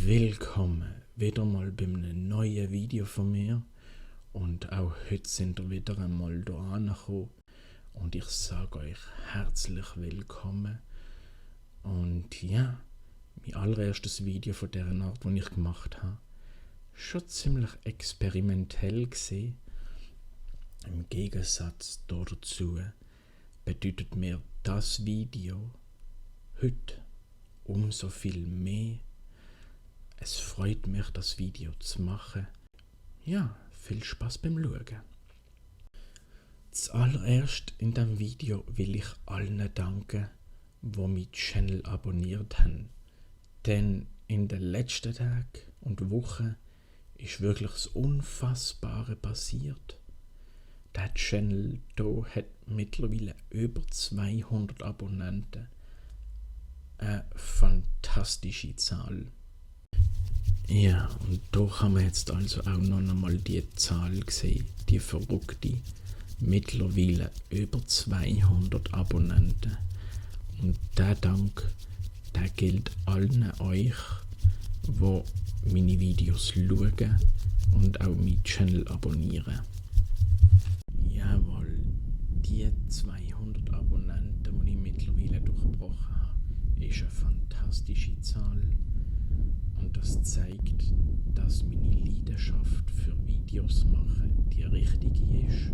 Willkommen wieder mal bei einem neuen Video von mir und auch heute sind wir wieder einmal hier angekommen und ich sage euch herzlich willkommen. Und ja, mein allererstes Video von dieser Art, das ich gemacht habe, schon ziemlich experimentell gesehen. Im Gegensatz dazu bedeutet mir das Video heute umso viel mehr. Es freut mich, das Video zu machen. Ja, viel Spaß beim Schauen. Zuallererst in diesem Video will ich allen danken, die meinen Channel abonniert haben. Denn in den letzten Tagen und Wochen ist wirklich das Unfassbare passiert. Der Channel hier hat mittlerweile über 200 Abonnenten. Eine fantastische Zahl. Ja, und da haben wir jetzt also auch noch einmal die Zahl gesehen, die verrückte. Mittlerweile über 200 Abonnenten. Und der Dank, der gilt allen euch, die meine Videos schauen und auch meinen Channel abonnieren. Jawohl, die 200 Abonnenten, die ich mittlerweile durchbrochen habe, ist eine fantastische Zahl. Und das zeigt, dass meine Leidenschaft für Videos machen die richtige ist.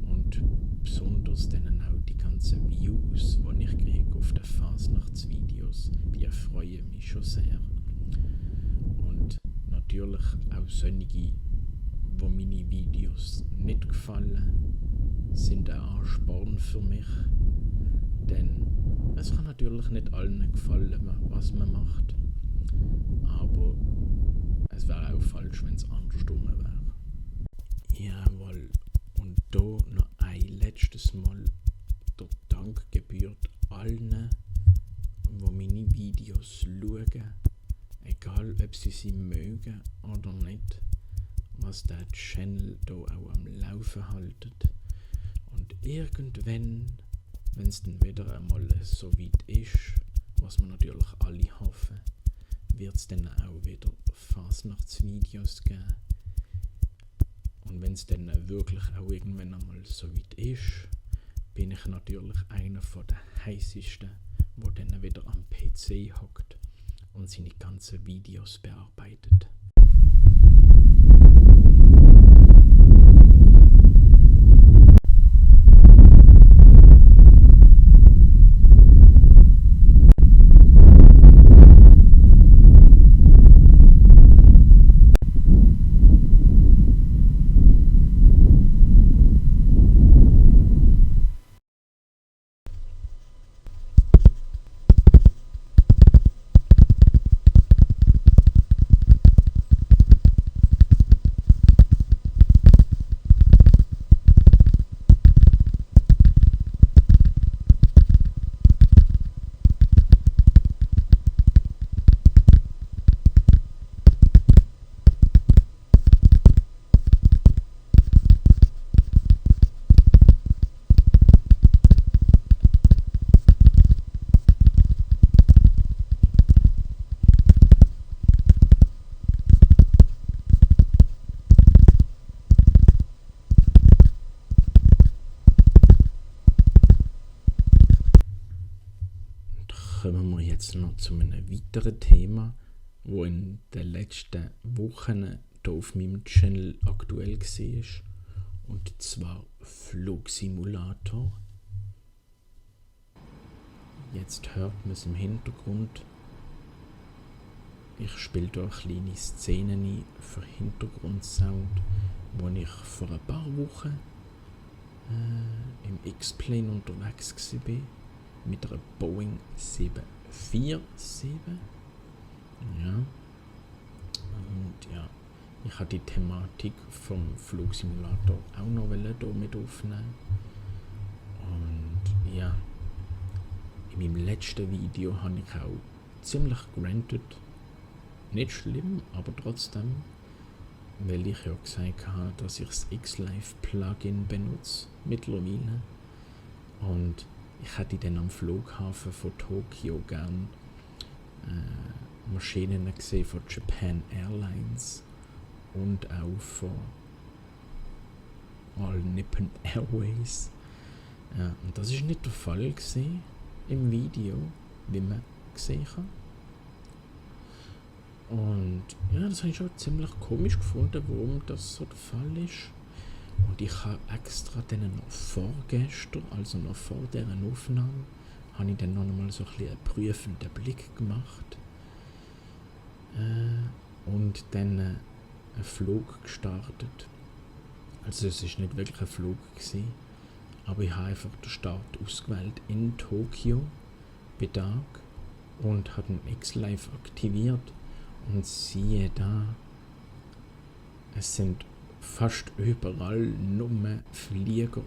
Und besonders dann auch die ganzen Views, die ich kriege auf den Fasnachtsvideos, die freuen mich schon sehr. Und natürlich auch solche, die meine Videos nicht gefallen, sind ein Ansporn für mich. Denn es kann natürlich nicht allen gefallen, was man macht. Aber es wäre auch falsch, wenn es andersrum wäre. Jawohl, und da noch ein letztes Mal der Dank gebührt allen, die meine Videos schauen, egal ob sie mögen oder nicht, was der Channel hier auch am Laufen haltet. Und irgendwann, wenn es dann wieder einmal so weit ist, was wir natürlich alle hoffen, wird es dann auch wieder Fasnachtsvideos geben. Und wenn es dann wirklich auch irgendwann einmal so weit ist, bin ich natürlich einer der heißesten, der dann wieder am PC hockt und seine ganzen Videos bearbeitet. Kommen wir jetzt noch zu einem weiteren Thema, wo in den letzten Wochen hier auf meinem Channel aktuell war. Und zwar Flugsimulator. Jetzt hört man es im Hintergrund. Ich spiele hier kleine Szenen für Hintergrundsound, wo ich vor ein paar Wochen im X-Plane unterwegs war. Mit einer Boeing 747. Ja. Und ja, ich habe die Thematik vom Flugsimulator auch noch hier mit aufnehmen. Und ja, in meinem letzten Video habe ich auch ziemlich gerantet. Nicht schlimm, aber trotzdem, weil ich ja gesagt habe, dass ich das X-Live Plugin benutze mittlerweile. Und ich hätte dann am Flughafen von Tokio gern Maschinen gesehen von Japan Airlines und auch von All Nippon Airways. Ja, und das ist nicht der Fall gewesen im Video, wie man gesehen hat. Und ja, das habe ich schon ziemlich komisch gefunden, warum das so der Fall ist. Und ich habe extra dann noch vorgestern, also noch vor dieser Aufnahme, habe ich dann noch einmal so ein bisschen einen prüfenden Blick gemacht. Und dann einen Flug gestartet. Also es war nicht wirklich ein Flug gewesen, aber ich habe einfach den Start ausgewählt in Tokio bei Tag und habe den X-Live aktiviert. Und siehe da, es sind fast überall nur Flieger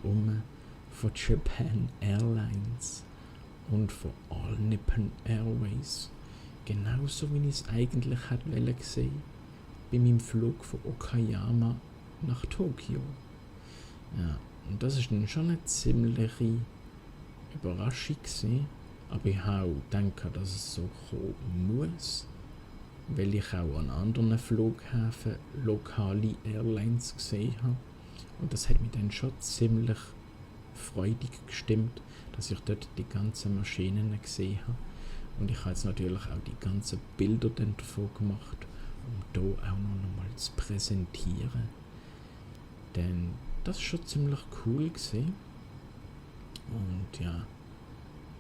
von Japan Airlines und von All Nippon Airways. Genauso wie ich es eigentlich hätte gesehen bei meinem Flug von Okayama nach Tokio. Ja, und das ist dann schon eine ziemliche Überraschung gewesen, aber ich habe auch gedacht, dass es so kommen muss, weil ich auch an anderen Flughäfen lokale Airlines gesehen habe. Und das hat mich dann schon ziemlich freudig gestimmt, dass ich dort die ganzen Maschinen gesehen habe. Und ich habe jetzt natürlich auch die ganzen Bilder dann davon gemacht, um hier auch noch einmal zu präsentieren. Denn das ist schon ziemlich cool gewesen. Und ja,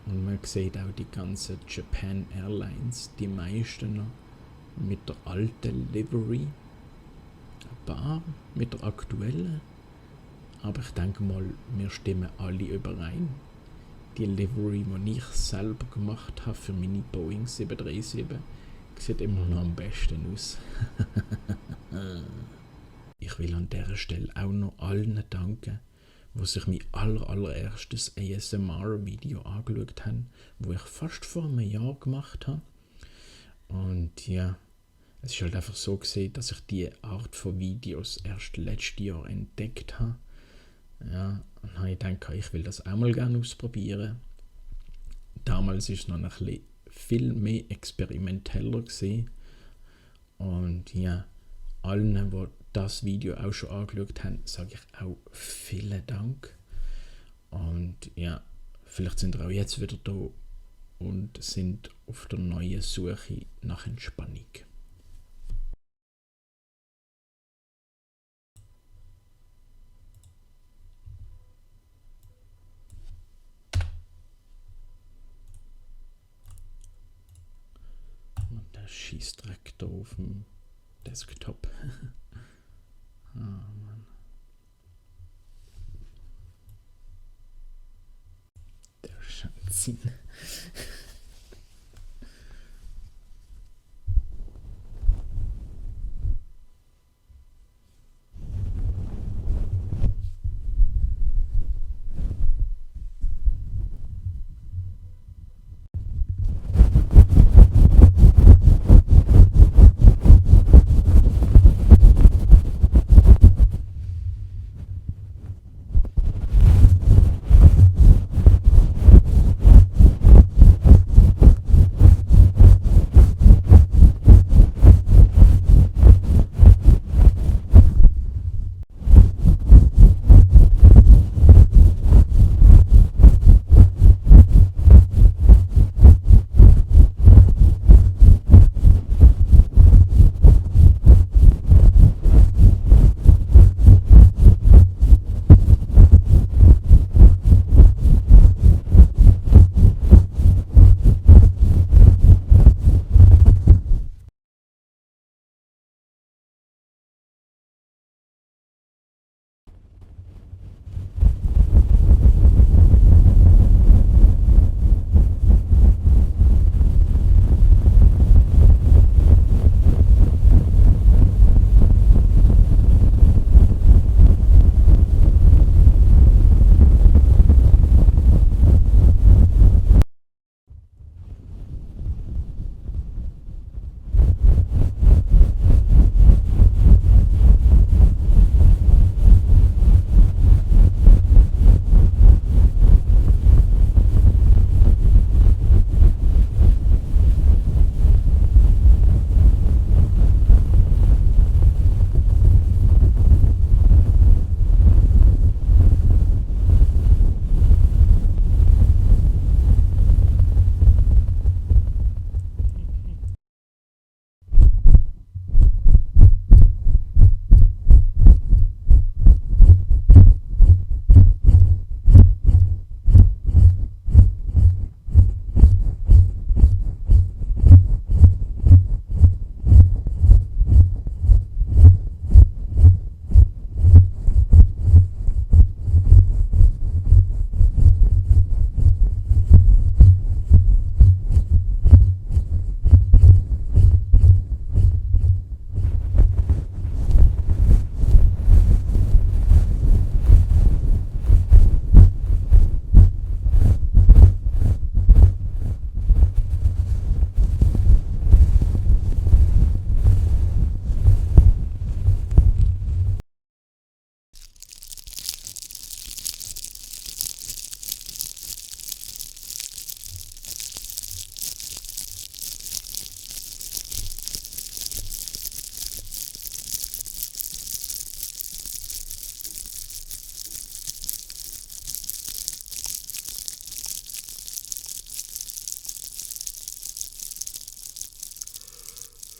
und man sieht auch die ganzen Japan Airlines, die meisten noch mit der alten Livery, ein paar mit der aktuellen, aber ich denke mal, wir stimmen alle überein. Die Livery, die ich selber gemacht habe für meine Boeing 737, sieht immer noch am besten aus. Ich will an dieser Stelle auch noch allen danken, die sich mein allererstes ASMR-Video angeschaut haben, wo ich fast vor einem Jahr gemacht habe. Und ja, es ist halt einfach so gesehen, dass ich diese Art von Videos erst letztes Jahr entdeckt habe. Ja, und habe ich gedacht, ich will das auch mal gerne ausprobieren. Damals war es noch ein bisschen viel mehr experimenteller gewesen. Und ja, allen, die das Video auch schon angeschaut haben, sage ich auch vielen Dank. Und ja, vielleicht sind ihr auch jetzt wieder da und sind auf der neuen Suche nach Entspannung. Und der Schießdreck da auf dem Desktop. Oh Mann. Der Schanzin.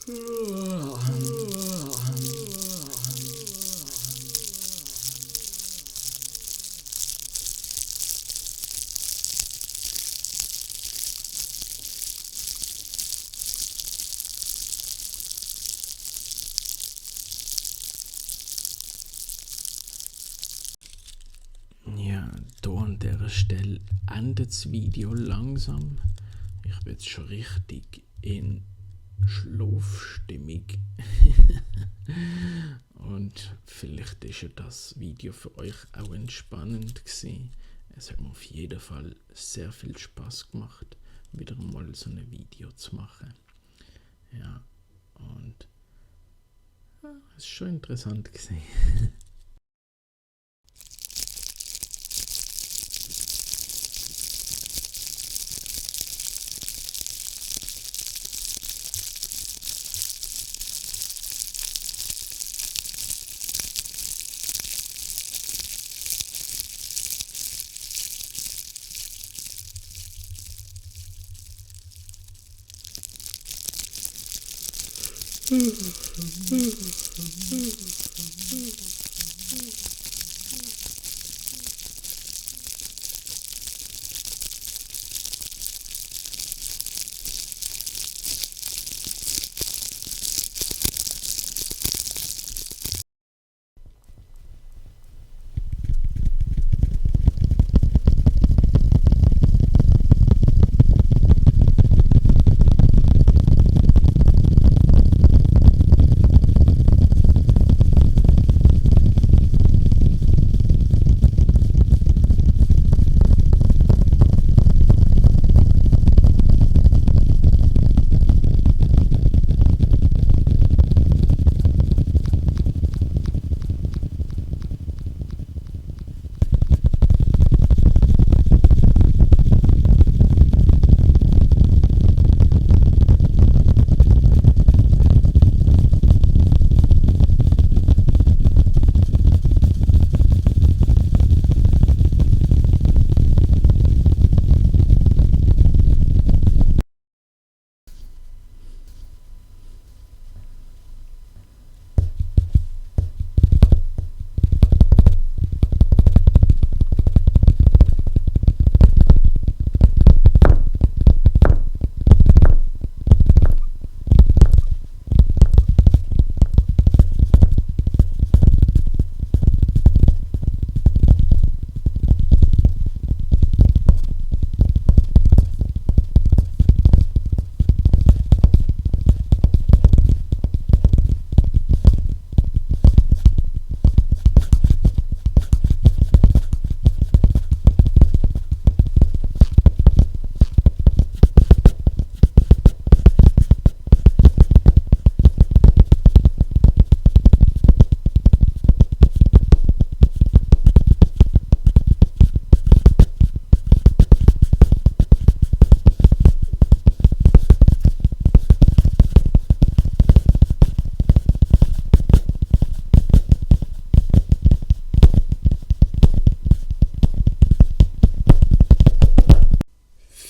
Ja, hier an dieser Stelle endet das Video langsam. Ich bin jetzt schon richtig in Schlafstimmung. Und vielleicht ist ja das Video für euch auch entspannend gewesen. Es hat mir auf jeden Fall sehr viel Spaß gemacht, wieder mal so ein Video zu machen. Ja, und es ist schon interessant gewesen.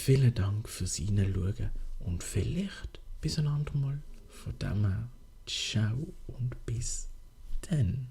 Vielen Dank fürs Hineinschauen und vielleicht bis ein andermal. Von dem her, ciao und bis dann.